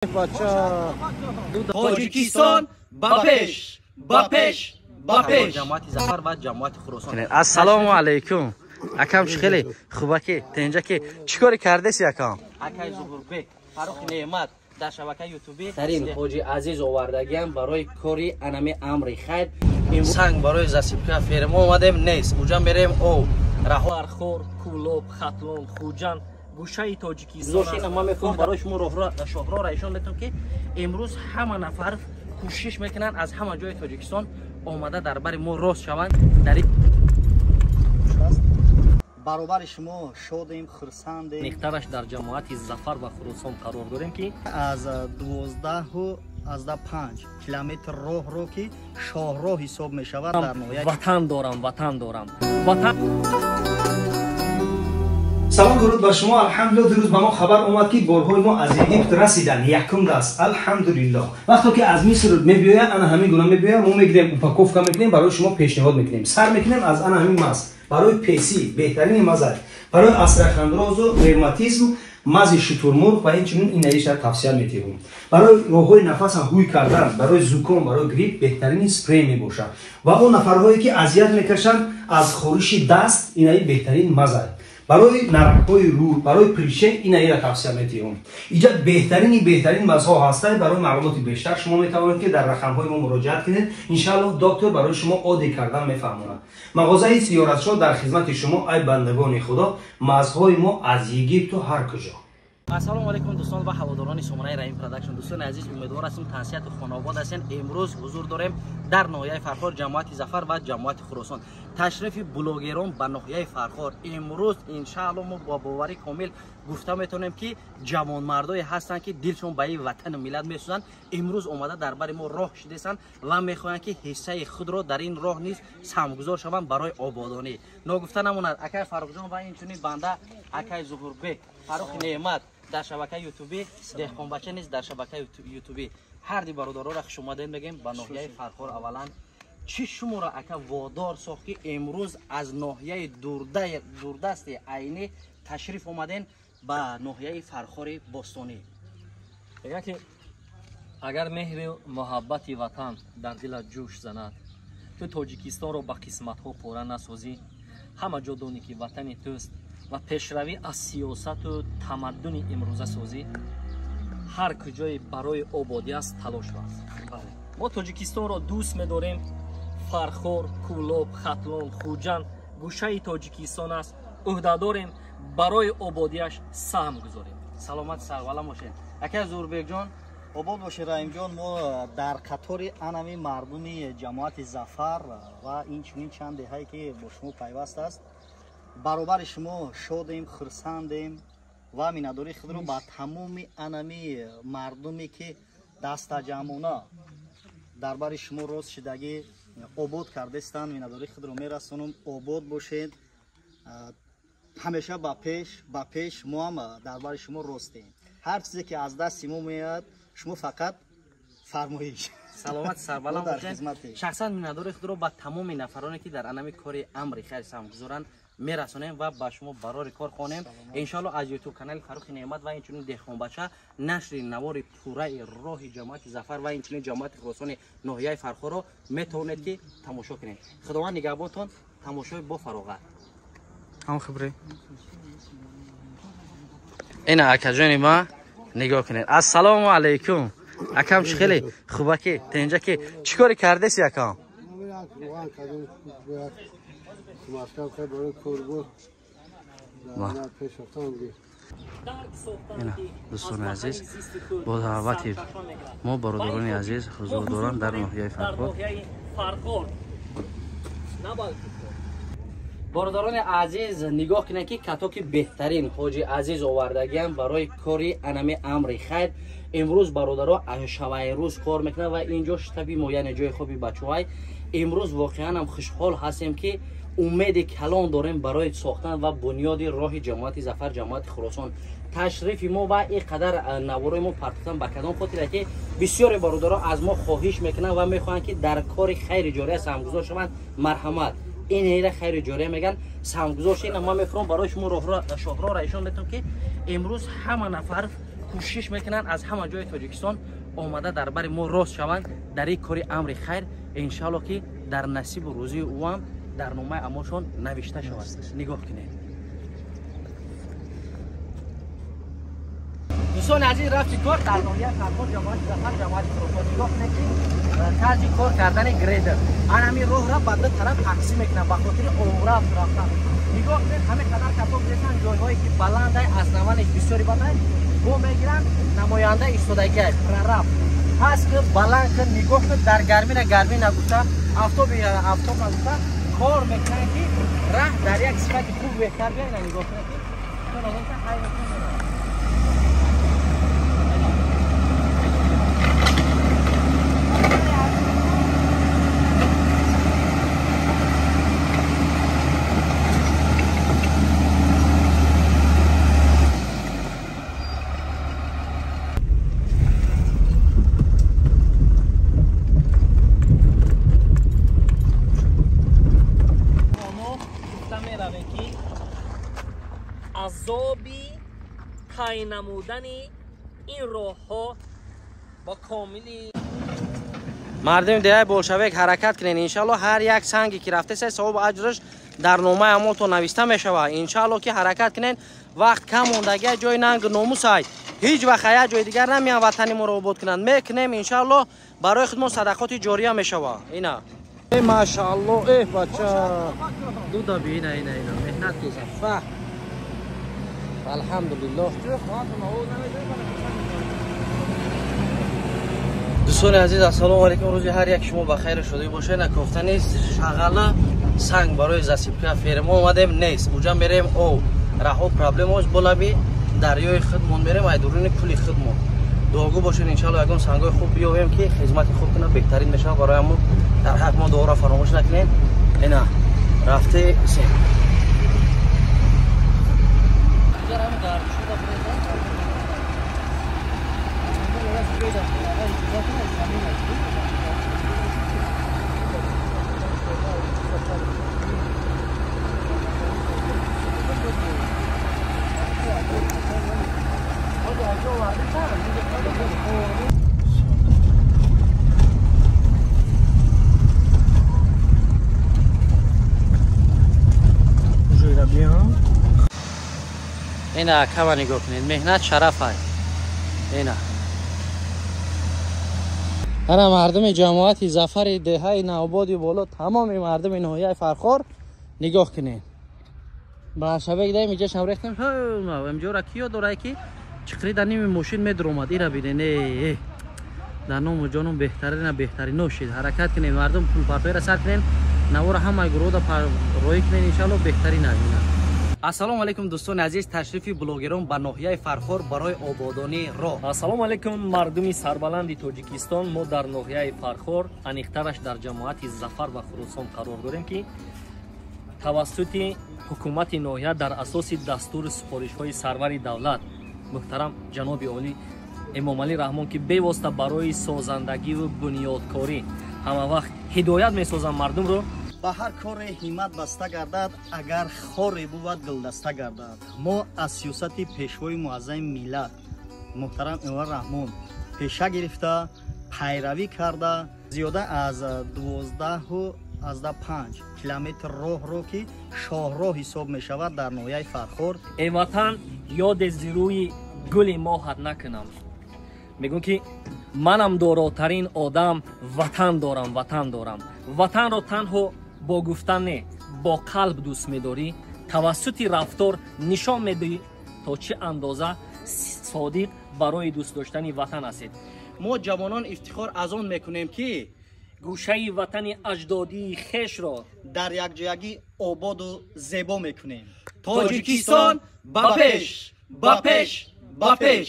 Бача. Тоҷикистон ба пеш, ба пеш, ба пеш. Ҷамоати Зафар ва ҷамоати Хуросон. Ассалому алайкум. Акам, чӣ хеле хубаки, тенҷаки, чӣ кори кардеси, акам? Акай Зуҳурбек, Фаррух Неъмат дар шабакаи Ютуби тарин ҳоҷи азиз овардагиам барои кори анами амри хайр. Санг барои засыпка ферма омадем, нест. Уҷа мерем ов. Раҳо Фархор, Кӯлоб, Хатлон, Хуҷанд гӯшаи Тоҷикистон. Зошина ман мехоҳам барои шумо роҳро шоҳроҳро нишон медиҳам, ки имрӯз ҳама нафар кӯшиш мекунанд, аз ҳама ҷои Тоҷикистон омада дар бари мо рост шаванд. Дар Баробари шумо шодем, хурсандем. Нихтараш дар ҷамоати Зафар ва Хуросон қарор дорем, ки аз 12,5 километр роҳро, ки шоҳроҳ ҳисоб мешавад дар ноҳия. Ватан дорам, ватан дорам, ватан. Салом, дуруд ба шумо. Алҳамдулилло, дирӯз ба мо хабар омад, ки борҳои мо аз Египт расиданд, якум даст. Алҳамдулилло, вақто ки аз Миср мебиёяд, ана ҳамин гуна мебиёяд. Мо мегирем, упаковка мекунем, барои шумо пешниҳод мекунем. Сар мекунем аз ана ҳамин маз барои песӣ, беҳтарини маза барои остеохондрозу ревматизм, мази шутурмурғ ва инчунин инаиша тавсия метиҳум. Барои роҳҳои нафаса ҳуй кардан, барои зуком, барои грипп беҳтарини спрей мебошад. Ва он нафарҳое ки азият мекашанд аз хориши даст, инаи беҳтарин маза барои наракҳои рӯ, барои прыщи инаира тавсия метиҳум. Иҷа беҳтарини беҳтарин мазҳо ҳастанд. Барои маълумоти бештар шумо метавонед, ки дар рақамҳои мо муроҷиат кунед. Иншаалло, доктор барои шумо оддӣ кардан мефаҳмонад. Мағозаи Сиёратшо дар хизмати шумо, ай бандагони Худо. Мазҳои мо аз Египту ҳар куҷо. Ассалому алайкум, дӯстон ва ҳаводорони сомонаи Раҳим Продакшн. Дӯстони азиз, умедвор ҳастем, тансиҳату хонаобод ҳастем. Имрӯз ҳузур дорем дар ноҳияи Фархор, ҷамоати Зафар ва ҷамоати Хуросон. Ташрифи блогерон ба ноҳияи Фархор имрӯз, иншаалло, мо бо боварӣ комил гуфта метавонем, ки ҷавонмардое ҳастанд, ки дилшон ба ин ватану миллат месӯзанд. Имрӯз омада дар бари мо роҳ шидесанд ва мехоҳанд, ки ҳиссаи худро дар ин роҳ низ саҳмгузор шаванд барои ободонӣ. Ногуфта намонад, акай Фаррухҷон ва инчунин банда акай Зуҳурбек, Фаррухи Неъмат дар шабакаи Ютубӣ, Деҳқонбача низ дар шабакаи Ютубӣ, ҳарди бародароро хушомадед мегӯем ба ноҳияи Фархор. Аввалан, чӣ шуморо, ака, водор сохт, ки имрӯз аз ноҳияи дурдасти Айнӣ ташриф омаден ба ноҳияи Фархори бостонӣ? Мегӯянд, ки агар меҳру муҳаббати ватан дар дилат ҷӯш занад, ту Тоҷикистонро ба қисматҳо пора насозӣ. Ҳама ҷо донӣ, ки ватани туст ва пешравӣ аз сиёсату тамаддуни имрӯза созӣ. Ҳар куҷое барои ободӣ аст, талош варз. Мо Тоҷикистонро дӯст медорем. Фархор, Кӯлоб, Хатлон, Хуҷанд гӯшаи Тоҷикистон аст. Ӯҳдадорем, барои ободиаш саҳм гузорем. Саломат, сарбаланд бошед, ака Зуҳурбекҷон. Обод бошед, Раҳимҷон. Мо дар қатори анами мардуми ҷамоати Зафар ва инчунин чанд деҳае, ки бо шумо пайваст аст, баробари шумо шодем, хурсандем ва миннатдории худро ба тамоми анами мардуме, ки дастаҷамъона дар бари шумо рост шидагӣ обод кардестанд, миннатдории худро мерасонам. Обод бошед, ҳамеша ба пеш, ба пеш. Мо ҳам дар бари шумо ростем. Ҳар чизе ки аз дасти мо меояд, шумо фақат фармоиш. Саломат, сарбаланд Мо дар бошед. хизматем. Шахсан миннатдори худро ба тамоми нафароне, ки дар анами кори амри хайр саҳмгузоранд, мерасонем ва ба шумо барори кор хонем. Иншоалло, аз Ютуб канали Фаррухи Неъмат ва инчунин Деҳқонбача нашри навори пурраи роҳи ҷамоати Зафар ва инчунин ҷамоати Хуросони ноҳияи Фархорро метавонед, ки тамошо кунед. Худованд нигаҳбонтон, тамошои бо фароғат. Ҳам хибре. Ина, акаҷони ма, нигоҳ кунед. Ассалому алайкум. Акам, чӣ хеле хубаки, тенҷаки, чӣ кори кардеси, акам? Як равған кардем, як смазка барои корбо дар пеш рафтан. Ина, дӯстони азиз, бо даъвати мо бародарони азиз ҳузур доранд дар ноҳияи Фархор. Фархор, на балки. Бародарони азиз, нигоҳ кунед, ки катоки беҳтарин ҳоҷи азиз овардагиам барои кори анами амри хайр. Имрӯз бародаро шавайрӯз кор мекунанд ва инҷо штаби мо, яъне ҷои хоби бачаҳай. Имрӯз воқеан ҳам хушҳол ҳастем, ки умеди калон дорем барои сохтан ва бунёди роҳи ҷамоати Зафар, ҷамоати Хуросон. Ташрифи мо ва ин қадар наворои мо партофтан ба кадом хотире, ки бисёре бародаро аз мо хоҳиш мекунанд ва мехоҳанд, ки дар кори хайри ҷория саҳмгузор шаванд. Марҳамат, ин ера хайри ҷория меган, саҳмгузор шина. Ман мефурам, барои шумо роҳро шоҳроҳро нишон медиҳам, ки имрӯз ҳама нафар Кӯшиш мекунанд аз ҳама ҷои Тоҷикистон омада дар бари мо рост шаванд дар ин кори амри хайр. Иншаалло ки дар насибу рӯзии ӯ ҳам дар номаи амолшон навишта шавад. Нигоҳ кунед. Дӯстони азиз, рафти кор дар ноҳияи Фархор, ҷамоати Зафар, ҷамоати Хуросон. Нигоҳ кунед ки тарзи кор кардани грейдер. Ан ҳамин роҳро ба ду тараф тақсим мекунанд ба хотири оврафт рафтан. Нигоҳ кунед, ҳамин қадар катоб гирифтан, ҷойҳое ки баландай, аз наванеш бисёри баланд, бо мегиранд намоянда истодагиай прораб. Пас ки баланд ки нигоҳ кун, дар гармина гармӣ нагуфта, афтоби афтоб нагуфта кор мекунанд ки раҳ дар як сифати хуб беҳтар биёяд. Нигоҳ кунед ки азоби тай намудани ин роҳҳо ба комили мардуми деҳаи Болшевик ҳаракат кунед. Иншаалло ҳар як санге ки рафтеса савобу аҷраш дар номаи амолтон нависта мешавад. Иншаалло ки ҳаракат кунед, вақт кам мондагия, ҷои нангу номусай. Ҳеҷ вақт як ҷои дигар намеян ватани моро обод кунанд. Мекунем иншаалло, барои худмон садақоти ҷория мешавад. Ина э машаалло, э бача дуда би, ина ина ина меҳнат кеза. Фа алҳамдулиллоҳ. Дӯстони азиз, ассалому алайкум. Рӯзи ҳар як шумо ба хайру шодӣ бошед. Накофта нест шағала санг барои засипка ферма омадем нест. Уҷа мерем ов раҳо проблемаош болаби дарёи худмон мерем, ай дуруни кули худмон. Дуогӯ бошед, иншаалло ягон сангои хуб биёвем ки хизмати хуб кунад, беҳтарин мешавад барои мо. Дар ҳақ мо дуоро фаромӯш накунед. Ина рафте сем. Ина кама нигоҳ кунед, меҳнат шараф ай. Ина ана мардуми ҷамоати Зафари деҳаи Навободи боло, тамоми мардуми ноҳияи Фархор нигоҳ кунед. Ба шабек даем иҷашам рехтем. Имҷора киё дорае ки чиқри дар ними мошин медуромад. Ира бинед, э дар ному ҷонум беҳтарина беҳтарино шид. Ҳаракат кунед мардум, пулпартоиро сар кунед, навора ҳамаи гурӯҳда роӣ кунед, иншаалло беҳтарина. Ина ассалому алайкум дӯстони азиз, ташрифи блогерон ба ноҳияи Фархор барои ободонии роҳ. Ассалому алайкум мардуми сарбаланди Тоҷикистон. Мо дар ноҳияи Фархор, аниқтараш дар ҷамоати Зафар ва Хуросон қарор дорем ки тавассути ҳукумати ноҳия дар асоси дастуру супоришҳои сарвари давлат муҳтарам ҷаноби олӣ Эмомалӣ Раҳмон, ки бевосита барои созандагиву бунёдкорӣ ҳама вақт ҳидоят месозанд мардумро, ба ҳар коре ҳиммат баста гардад, агар хоре бувад гулдаста гардад. Мо аз сиёсати пешвои муаззами миллат муҳтарам Эмомалӣ Раҳмон пеша гирифта, пайравӣ карда, зиёда аз 12.5 километр роҳро ки шоҳроҳ ҳисоб мешавад дар ноҳияи Фархор. Эй ватан, ёде зирӯи гули моҳат накунам. Мегӯм ки манам доротарин одам, ватан дорам, ватан дорам. Ватанро танҳо бо гуфтан не, бо қалб дӯст медорӣ, тавассути рафтор нишон медиҳӣ то чӣ андоза содиқ барои дӯст доштани ватан ҳастед. Мо ҷавонон ифтихор аз он мекунем ки гӯшаи ватани аҷдодии хешро дар якҷоягӣ ободу зебо мекунем. Тоҷикистон ба пеш, ба пеш, ба пеш.